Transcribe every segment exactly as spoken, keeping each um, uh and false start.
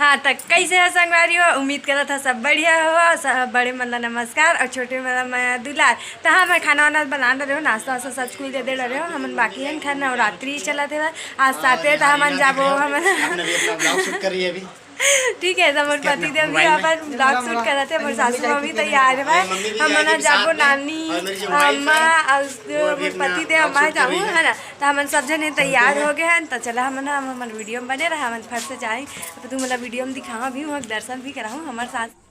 हाँ, त कैसे हो संगवारी हो? उम्मीद करत ह सब बढ़िया हो। सब बड़े मन ला नमस्कार और छोटे मन ला मया दुलार। त हाँ, मैं खाना वाना बना डरे हो, नाश्ता वास्ता सब कुछ दे दे डरे हो। हमन बाकी हन, खैर नवरात्रि चलत हे, आज साथे त हमन जाबो, हमन। हमने भी अपना ब्लॉग शूट कर रही है अभी। ठीक है, त मोर पति देव भी अपन ब्लॉग शूट करत हे, मोर सासू माँ भी तैयार हे, हमन जाबो नानी अम्मा और मोर पति देव अम्मा जाहूँ, है ना। त हमन सब जने तैयार हो गए हन, त चला हमन, हम हमन वीडियो में बने रहा, हमन फट से जाए। अब तुम मतलब वीडियो में दिखावा भी, वहाँ दर्शन भी कराऊँ हमारे साथ।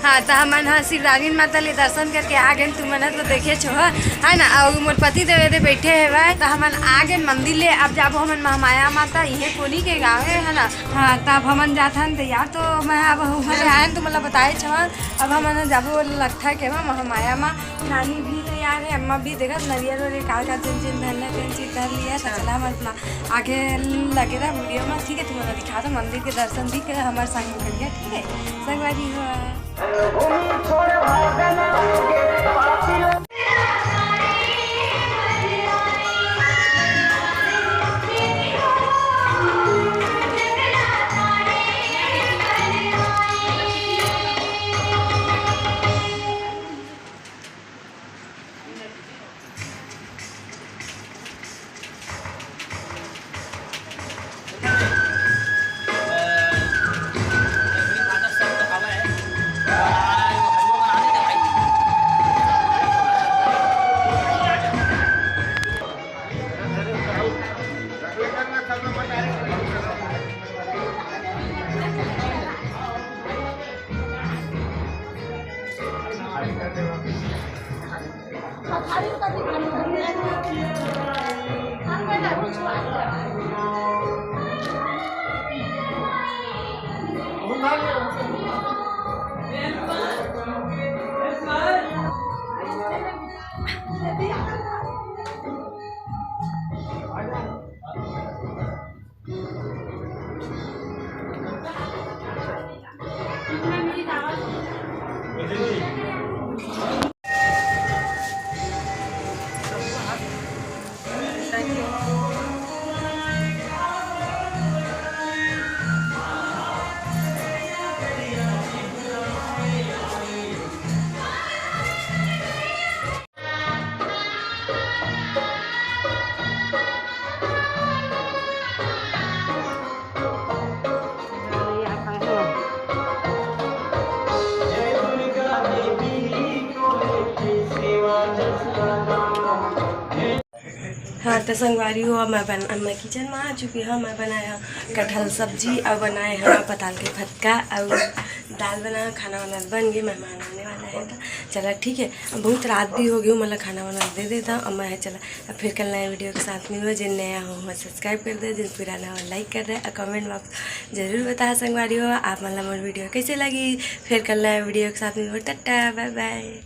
हाँ, त हमन ह शिवरानी माता ले दर्शन करके आ गेन। तुमन ह तो देखे छो, है ना? अउ मोर पति देव एदे बैठे हवय। त हमन आ गेन मंदिर ले। अब जाबो हमन महामाया माता, इहे कोनी के गाँव हे, है ना? हाँ, त अब हमन जाथन तैयार। तो मैं अब उहाँ ले आयन, तुमन ला बताए छो। अब हमन ह जाबो लगथा के मा महामाया मा। नानी भी तैयार हे, अम्मा भी देखत नरियर और का का चीज धरना, कौन चीज धर लिया। त चला हमन अपना आगे लगे रहा वीडियो में, ठीक है? तुम्हारा दिखा दो मंदिर के दर्शन भी कर, हमारे संग में करिए, ठीक है? संगवारी हो। हाँ, तो संगवारी हो, मैं बन-, मैं किचन में आ चुकी हूँ। मैं बनाए हव कटहल सब्जी अउ बनाए हव पताल के फतका अउ दाल बनाए हव। खाना वाना बन गे, मेहमान आने वाला हे। तो चला ठीक हे, बहुत रात भी हो गे, मोला खाना वाना दे देता। अउ मैं चला, अब फिर कल नया वीडियो के साथ मिलबो। जिन नया हो, ओमन सब्सक्राइब कर दे, जिन पुराना हो, लाइक कर दे, अउ कमेंट बॉक्स जरूर बता संगवारी हो, आप मन ला मोर वीडियो कैसे लगी। फिर कल नया वीडियो के साथ मिलबो, टाटा, बाय बाय।